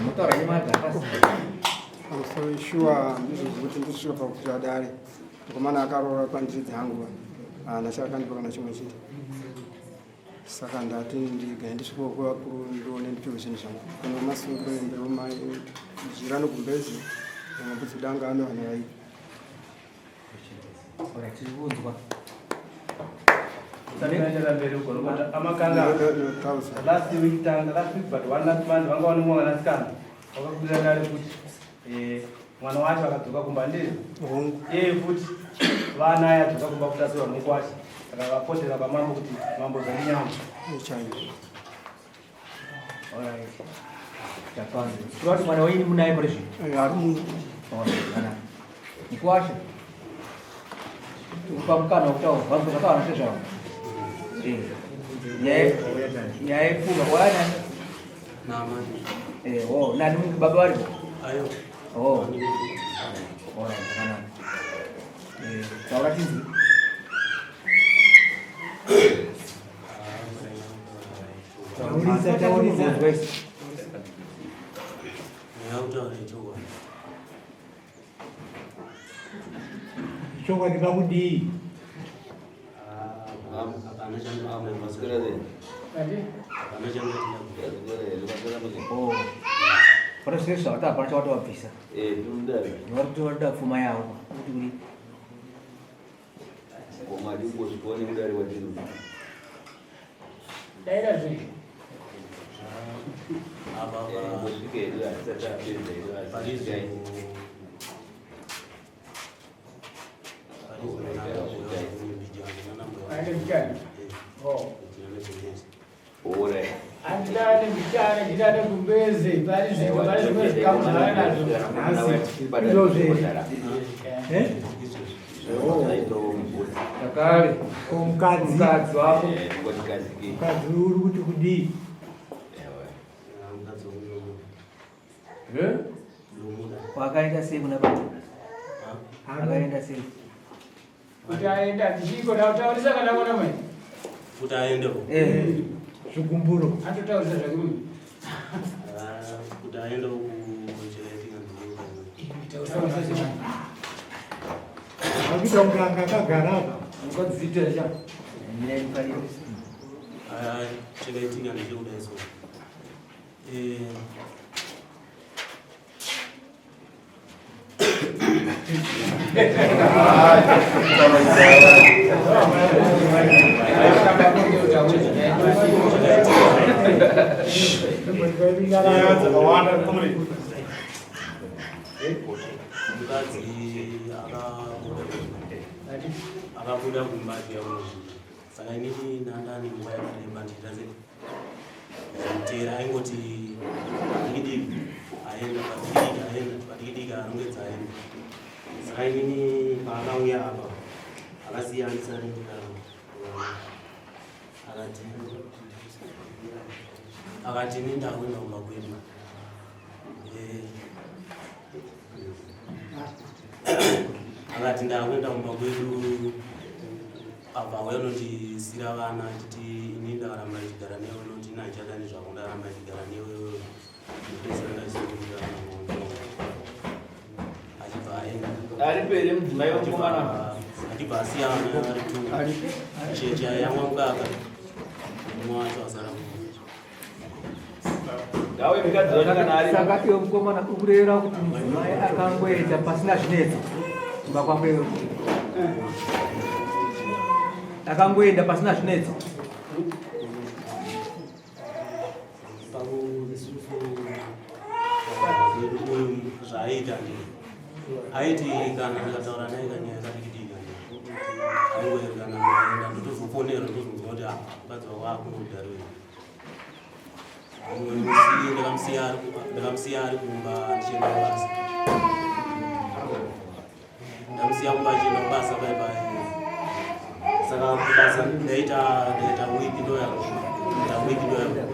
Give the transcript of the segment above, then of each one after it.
Mutaura nyuma Pamusoro shuwa ndizvo zvekuti ndisvika pakukwira dare. Mukomana akaroora kwandiri dzangu haana chaakandipa kana chimwe chete. Saka ndati ndigai ndisvike kuvakuru ndione ndipiwe zvinhu zvangu. Kana masungiro embeu mai jira nogumbezi mambudzi danga ano vana vaii. Tiri kunzwa. Sakaendera mberi uko nokuti amakanga last week tanga last week but one last month vanga vane mwana sikana vakakwira dare kuti eh, mwana wacho akadzoka kumba ndizvo iye futi vana aya adzoka kumba kuti asiwa mukwasha saka vapotera kwamambo kuti mambo zvandinyama. Alright. Tapanze. Kurati mwana wenyu munaye pari zvino? Eh, ari muno. Alright, kana. Mukwasha. Tikupa mukana wekutaura. Vanhu zvakawana sezvavo. Eh. Nyaya nyaya yepfuma waya nani? Namani. Eh, oh, nani baba varipo? Ayo. Oh. Alright, zvakanaka. Eh, taura tinzwi. Taurisa, taurisa. Ndakutaura chokwadi. Chokwadi pakudii? Hapana chandinoda. Hapana chandinoda. Oh. Pane zvese zvavati hapana chavati wabvisa. Vari kuti varikuda pfuma yavo. Kuti kudii? Daira zve. Apa parizo Aende mchana. Oh. Andidane mbichana, ndidane gumbeze, pari zvino, pari zvimwe zvikamu zvavana nazvo. Izvozvo here? Eh? Zvakare Ko mukadzi? mukadzi wako Mukadzi uri kuti kudii? Eh? Wakaenda sei kuna baba? Akaenda sei? Kuti aenda ndichiko tautaurisa kana kona mai. Kuti aendewo. Eh. Zvigumburo. Atotaurisa zvake munhu. Kuti aendewo kuchakaitika Taurisa zvake. Akuita kunge anga akagara apa. Mukadzi cha. Mira imukarire. Chakaitika ndechekudai so. Eh, Mukadzi akabuda kumba achiuya kunozvika. Saka inini ndandane nguva yakareba ndichiita sei ndimutera aingoti padikidiki aenda, padikidiki aenda, padikidiki arongedza aenda. Saka inini paakauya apa akasiya andisati ndikaro akati ini ndakuenda kumba kwedu. Eh, akati ndakuenda kumba kwedu apa auya unondisira vana achiti ini ndakaramba ndichigara newe unoti ini handichadani zvako ndaramba ndichigara newe ndopedzisira ndachizokudira achibva aenda. Aripo here mudzimai wemukomana? Achibva asiya vana vari two cheche yamwa mukaka mumwe wacho asara Ngawe mukadzi wacho kana ari. Saka iwe mukomana ukureva kuti mudzimai akangoenda pasina zvinetso kumba kwako iwe akangoenda pasina zvinetso. Isusu uyu zvaaiita ndi aiti kana ndikataura naye kanyaya kadikidiki aingoerekana aenda ndotozofonera ndozonzwa kuti ah, mukadzi wako akunodharira. Mumwe musi ndakamusiya ari kumba ndichienda kubasa, ndamusiya kumba achienda kubasa pai pai. Saka kubasa ndaita wiki ndoya, ndaita wiki ndoya.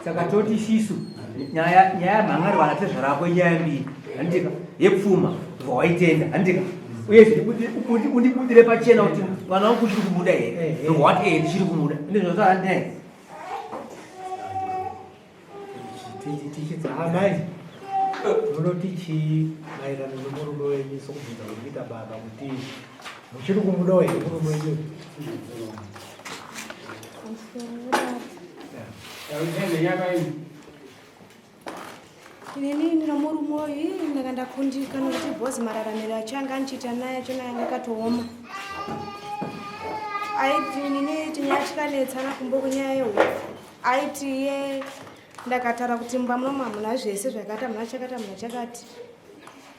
Saka toti isisu nyaya nyaya mhangari wana tezvara wako inyaya mbiri handika yepfuma waitenda handika uye kuti undibudire pachena kuti mwana wangu uchiri kumuda here wati eh ndichiri kumuda ndizvo zvaandinaye. Tichidza amai, munoti chii maererano nomurume wenyu sokubvunza kuri kuita baba kuti muchiri kumudawo here murume wenyu? Inini nomurume uyu ndanga ndakundika nokuti bhozi mararamiro acho anga andichiita naye achona yanga akatooma. Aiti inini tinyaya tikanetsana kumbo kunyaya yehuku. Aiti iye ndakataura kuti mumba muno hamuna zvese zvakati hamuna chakati hamuna chakati.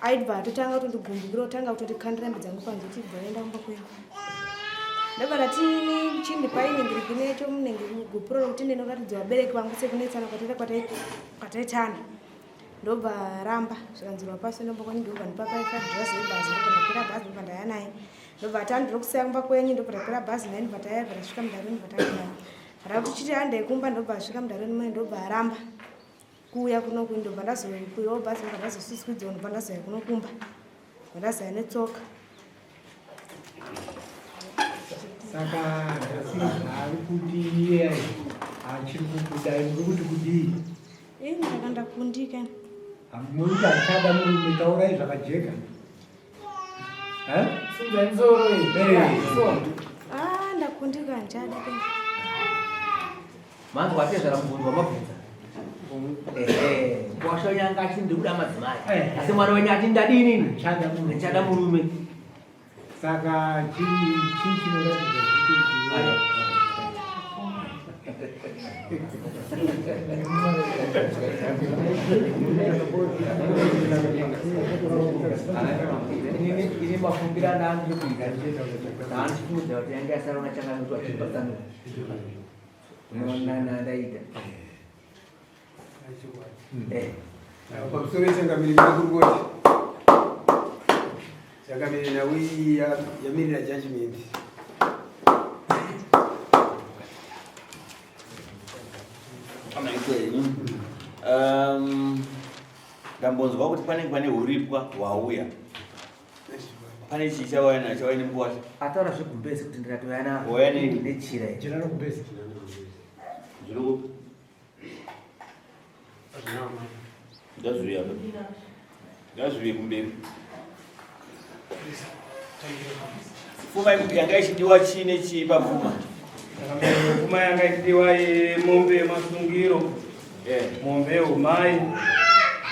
Aibva atotanga kutondigumbukira otanga kutondikandira hembe dzangu panze kuti ibva enda kumba kwenyu. Ndobva ndati ini chindipai ningiriki necho munenge gupuro rokuti ndinoratidza vabereki vangu sekunetsana kwataita kwataitana. Ndobva ramba zvikanzirwa pasi ndomba kwenyu ndobva ndipa 5 dollars yebhazi ndobva ndakwira bhazi ndobva ndaya naye. Ndobva ati andiri kusiya kumba kwenyu ndobva ndakwira bhazi naye ndobva taya ndobva tasvika mudaroni ndobva tagara. Rakuti chiti handei kumba ndobva asvika mudaroni maye ndobva aramba kuuya kuno kuyi ndobva ndazokwirawo bhazi ndobva ndazosuswidzwa ndobva ndazouya kuno kumba ndobva ndazouya netsoka. Saka nhasi zvaari kuti iye achiri kukudai muri kuti kudii? Ini ndanga ndakundika. Muri kuti achada murume taurai zvakajeka. Eh? Simudza musoro iyi. Eh. Ah, ndakundika handichada. Manzwa atezvara mubvunzo wamabvunza. Ehe, kwasha nyanga achiti ndikuda madzimai. Eh. Asi mwana wenyu ati ndadini? Ndichada murume. Ndichada murume. Saka chii chii chinoratidza kuti Ayo. Ini mafungiro andiri kuita ndaandichifungidzira kuti yange yasara unachanganudzwa achipatsanura unoonana ndaita. Pamusoro yechangamire makurukoti changamire nhau iyi yamirira judgment. Amaitei. Ndambonzwa kuti panenge pane huripwa hwauya. Pane chii chauya nacho chauya nemukuwasha? Ataura zvegumbezi kuti ndikatouya naro. Wauya nei? Nechira iyi. Jira rogumbezi. Zviri kupi? Ngazviuye apa. Ngazviuye kumberi. Pfuma yanga ichidiwa chii nechii papfuma? Pfuma yanga ichidiwa yemombe yemasungiro, mombe yeumai,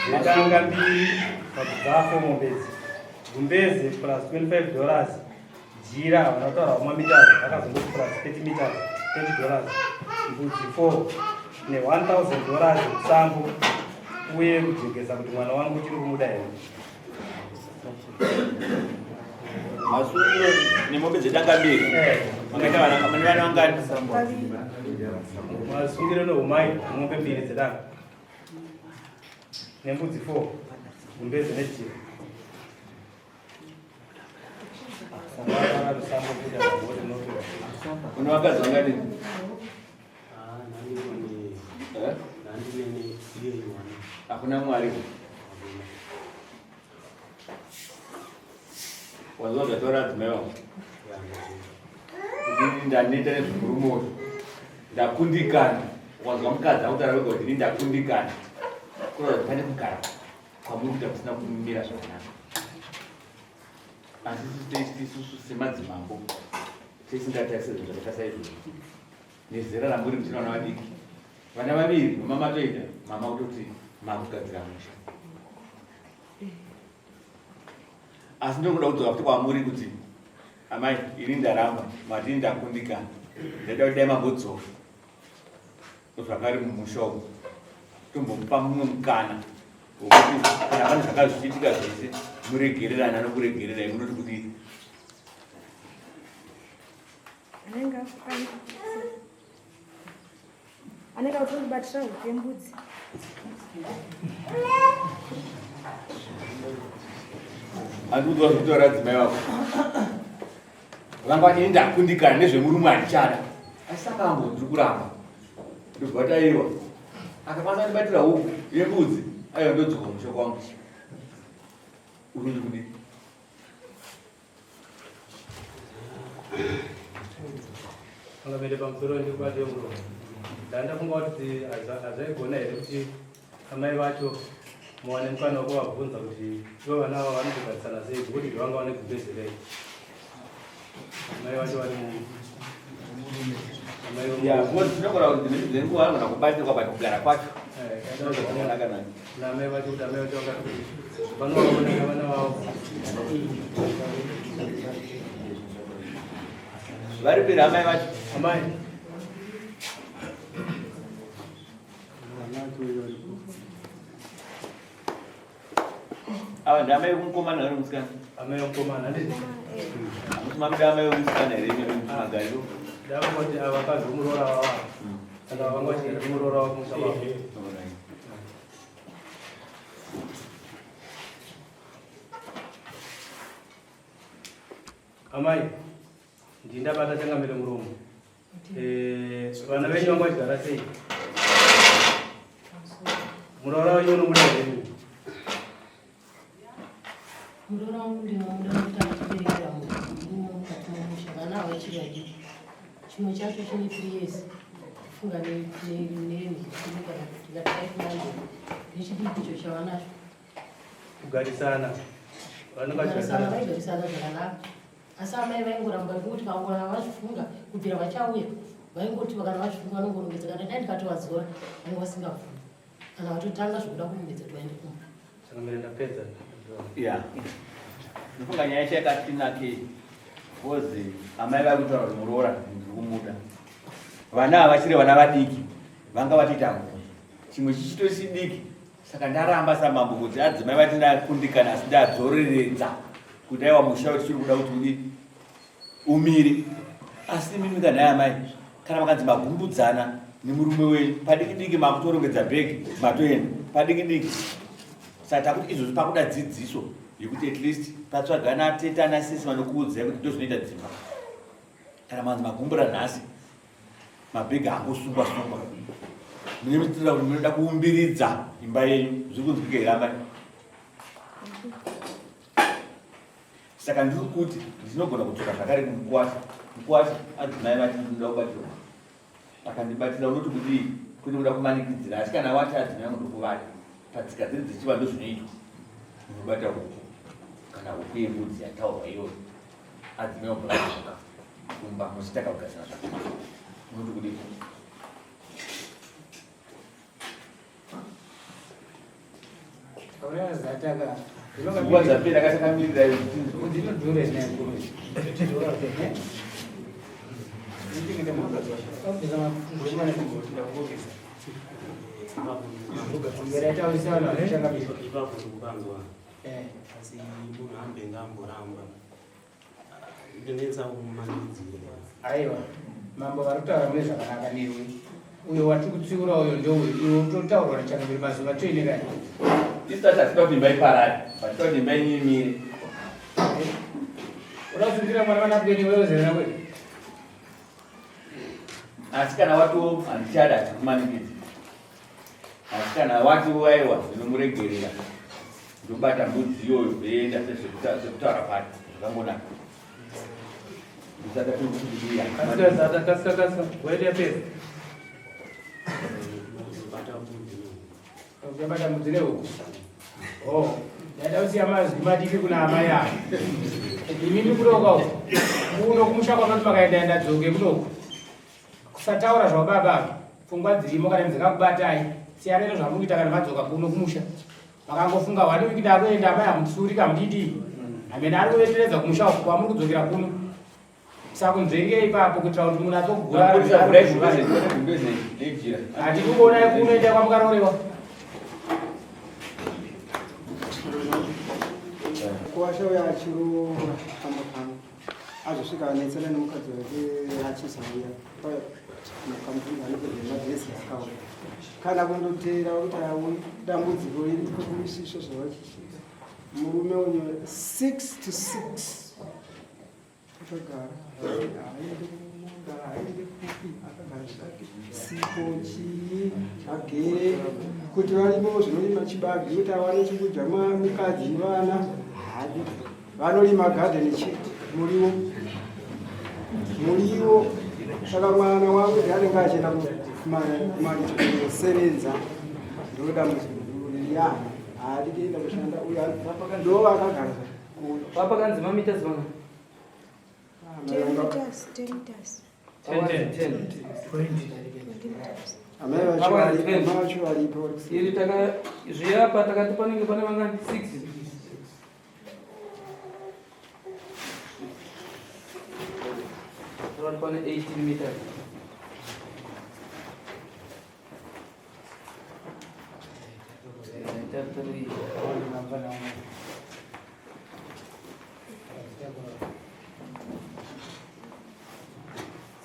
dzedanga mbiri, padzafo mombe idzi. Gumbeze plus 25 dollars, jira havana kutaura mameters, vakazongoti plus 30 meters, 30 dollars, mbudzi 4 ne 1000 dollars musambo uye kujekesa kuti mwana wangu chiri kumuda here. Masungiro nemombe dzedanga mbiri. Makaita vana mane vana vangani? Masungiro neumai mombe mbiri dzedanga nembudzi 4 gumbeze nejira. Une vakadzi vangani? Eh? Hakuna Mwari. Wazwa zvataura adzimai vangu. Kuti ndaneta nezvemurume uyu. Ndakundikana. Wazwa mukadzi akutaura wega kuti ini ndakundikana. Kuratidza kuti pane kugara kwamuri kuita kusina kumira zvakanaka. Asi isusu isusu semadzimambo tisingatarise zvinhu zvakaita saizvozvo. Nezera ramuri muchina vana vadiki. Vana vaviri mama matoita mama kutoti makugadzira musha. Asi ndinoda kudzoka futi kwamuri kuti amai ini ndaramba mati ndakundikana. Ndaida kuti dai mambodzoka zvakare mumusha umu tombomupa mumwe mukana wekuti kana pane zvanga zvichiitika zvese muregererana nokuregererai munoti kudii? Anenge akutondibatira huku yembudzi. Andikudzwa zvekutaura adzimai vako. Vanga ini ndakundikana nezvemurume handichada. Asi saka ambo ndiri kuramba. Ndobva taiwa. Akakwanisa kundibatira huku yembudzi. Aiwa ndodzoka kumusha kwangu. Uri kudii? Pangamene pamusoro ndikubate muromo. Ndandafunga kuti hazvaigona here kuti Amai vacho muwane mukana wekuvabvunza kuti ivo vana ava vanotogarisana sei zvekuti vanga vane gumbeze rei. Amai vacho vari mu Ya, because tinogona kuti dzimweni dzenguva vanogona kubatsirwa but kugara kwacho zvakanaka nani. Naamai vacho kuti amai vacho vakati vanovaona navana vavo. Vari pera amai vacho. Amai. Ava ndi amai vekumukomana here musikana? Amai vemukomana handiti? Hamusi mamuda amai vemusikana here imi magariro? Ndakangoti ava vakadzi vomuroora vavo ava. Saka vanga vachigara nemuroora wavo kumusha kwavo. Alright. Amai, ndini ndabata changamire muromo. Eh, vana venyu vanga vachigara sei? Muroora wenyu unomuda here imi? Muroora wangu ndinomuda kuti andiberekera murume mukati memusha vana ava vachiri vadiki. Chimwe chacho chine 3 years kufunga nenhikini kana kuti ngati 5 months nechidiki icho chavanacho. Kugarisana. Vanenge Kugarisana vachigarisana. vaigarisana zvakanaka asi amai vaingoramba kuti vangona vazvifunga kubvira vachauya vaingoti kana vazvifunga vanongorongedza kana dai ndikatovadzora vanenge vasingabvumi kana vatotanga zvekuda kurongedza kuti vaende kumba. Changamire ndapedza. Ya. Ndofunga nyaya yacho yakati nakei. Because amai vari kutaura kuti muroora ndiri kumuda. Vana ava vachiri vana vadiki vanga vatoita mhuri. Chimwe chichito chidiki saka ndaramba samambo kuti adzimai vati ndakundikana asi ndadzoreredza kuti aiwa musha wetu tiri kuda kuti udi umire. Asi imimi kana nhai amai kana makanzi magumbudzana nemurume wenyu padiki diki makutorongedza bhegi matoenda padiki diki. Saka takuti izvozvi pakuda dzidziso yekuti at least patsvaga ana tete ana sisi vanokuudzai kuti ndozvinoita dzimba. Kana manzi magumbura nhasi mabhegi angosungwa sungwa mune muchitira kuti munoda kuumbiridza imba yenyu zviri kunzwika here amai? Saka ndiri kuti ndinogona kudzoka zvakare kumukwasha. Mukwasha adzimai vati ndinoda kubatirwa. Akandibatira unoti kudii? Kwete kuda kumanikidzira asi kana wati adzimai vangu ndokuvada. Patsika dzedu dzechivanhu ndozvinoitwa. Unobata huku kana huku yembudzi yataurwa iyoyo. Adzimai vobva vadzoka kumba muchitaka kugadzira zvakanaka. Unoti kudii? Nguva dzapera katakamirira Ipapo ndikupanzwa asi munhu ambenge amboramba ndinetsa kumanikidzira. Aiwa, mambo vari kutaura mune zvakanaka newe. Uyo watiri kutsiura uyo ndouyu, iwe utotaurwa nachangamire mazuva toine kani. Isu tati hatida kuti imba iparare, but tinoda kuti imba yenyu imire. Uda kusungira mwana vanapweni iwewe uzere nakwenu. Asi kana watiwo handichada hatikumanikidzi. Asi kana wati waiwa ndinomuregerera ndobata mbudzi iyoyo ndoenda sekutaura kwake zvakangonaka. Ndisada kukubuya. Kasika zata kasika kasika. Waita pesa. Ndobata mbudzi. Uchabata mbudzi nehuku. Oh, ndaida kusiya mazwi madiki kuna amai ava. Imimi kunoka uku. Kuno kumusha kwamunoti makaenda enda dzoke kunoku. Kusataura zvababa ava. Pfungwa dzirimo kana dzakakubatai. Siyanai nezvamuri kuita kana madzoka kuno kumusha. Makangofunga one week ndakuenda amai hamutsuri kamudidi. Amene ari kuveteredza kumusha uku kwamuri kudzokera kuno. Sakunzvengei ipapo kuitira kuti munhu atsogura. Hatidi kuonai kuno endai kwamukarorewa. Kuwasha uya achiroora pamba pano azosvika anetsana nemukadzi wake achizauya makamudhezi akauya kana kundoteera kuti auyi dambudziko iri kuisisvo zvavachisvika murume uyo 6 to 6 akagara haaende kumunda haaende kupi akagara zvake sipo chii agere kuti varimo zvinorima chibage kuti awane chekudya mukadzi nevana haadi Vanorima garden chete muriwo muriwo saka mwana wangu ndianenge achienda kumaricho kunosevenza ndodambudziko. Ya, haadi kuenda kushanda uyo ndo akagara. Papa kanzi mameters vanga. 10 meters, 10 meters. 10 10. 20 meters. Amai vacho vari- amai vacho varipo vari kusiya. Iri taka zviya apa takati panenge pane vangani 6. Vari pane 18 meters. Ita 3.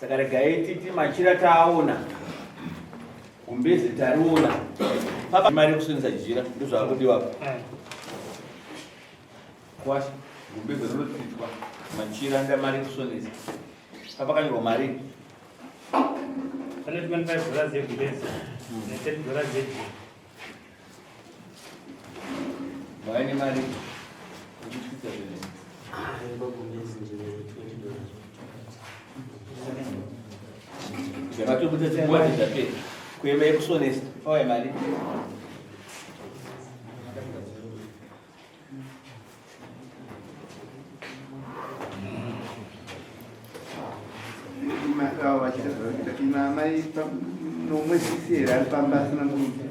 Saka regai titi machira taaona, gumbezi tariona, papa mari yekusonesa jira ndozvaakudiwa apa. Kwasha gumbezi rinotsitswa, machira nda mari yekusonesa. Papa kanyorwa mari. Pane 25 dollars yegumbezi ne 30 dollars yejira. Mauya nemari yekutsitsa zvinhu. Magumbezi ndine 20 dollars. Zvamatobudza tsinguva dzapera. Kuema yekusonesa pauya mari. Vachiita zvavakuita ima mai nomwe sisi here ari pamba asina murume?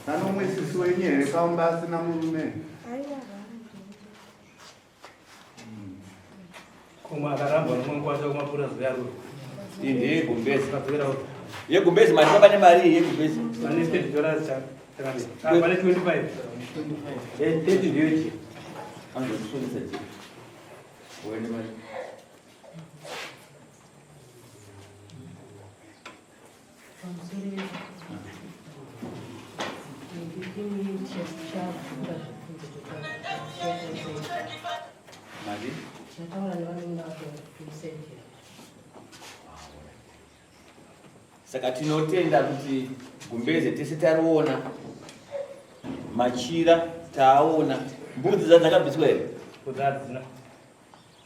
Pane umwe sisi wenyu here pamba asina murume? Aiwa. Kumwe akarambwa nomwe mukwasha kumapurazi kuyarura. Iyi ndeyegumbezi. Akadzokera uko. Yegumbezi mari papa nemari yegumbezi. Pane 30 dollars chakamira. Ah, pane 25. 30 ndiyo jira. Anzokusonesa jira. Uye nemari. Pamusoro ndini chakura zvekunze kutaura. Mari. Ndataura nevanonga kuisaidzira. Saka tinotenda kuti gumbeze tese tariona, machira taaona, mbudzi dzadzakabviswa here? Mbudzi hadzina.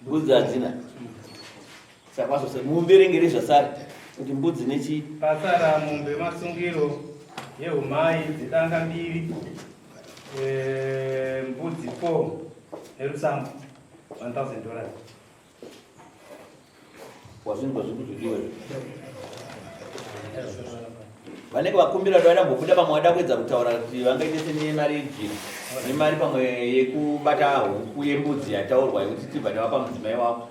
Mbudzi hadzina. Saka wazose muverengere zvasara kuti mbudzi nechi. Pasara mombe yemasungiro yehumai dzedanga mbiri, mbudzi 4 nerusambo 1000 dollars. Wazvinzwa zviri kuzodiwa izvi. Vanenge vakumbira kuti vadambobuda pamwe vada kuedza kutaura kuti vangaite senemari yejira nemari pamwe yekubata huku yembudzi yataurwa yekuti tibva tavapa mudzimai wavo.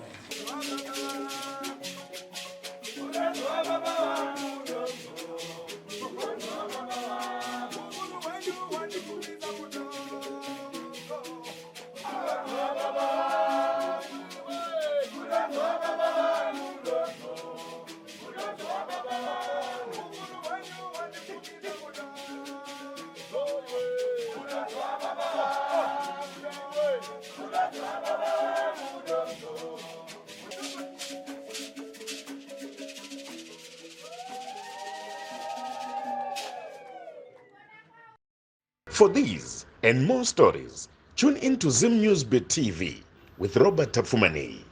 For these and more stories, tune in to Zim News Bit TV with Robert Tafumani.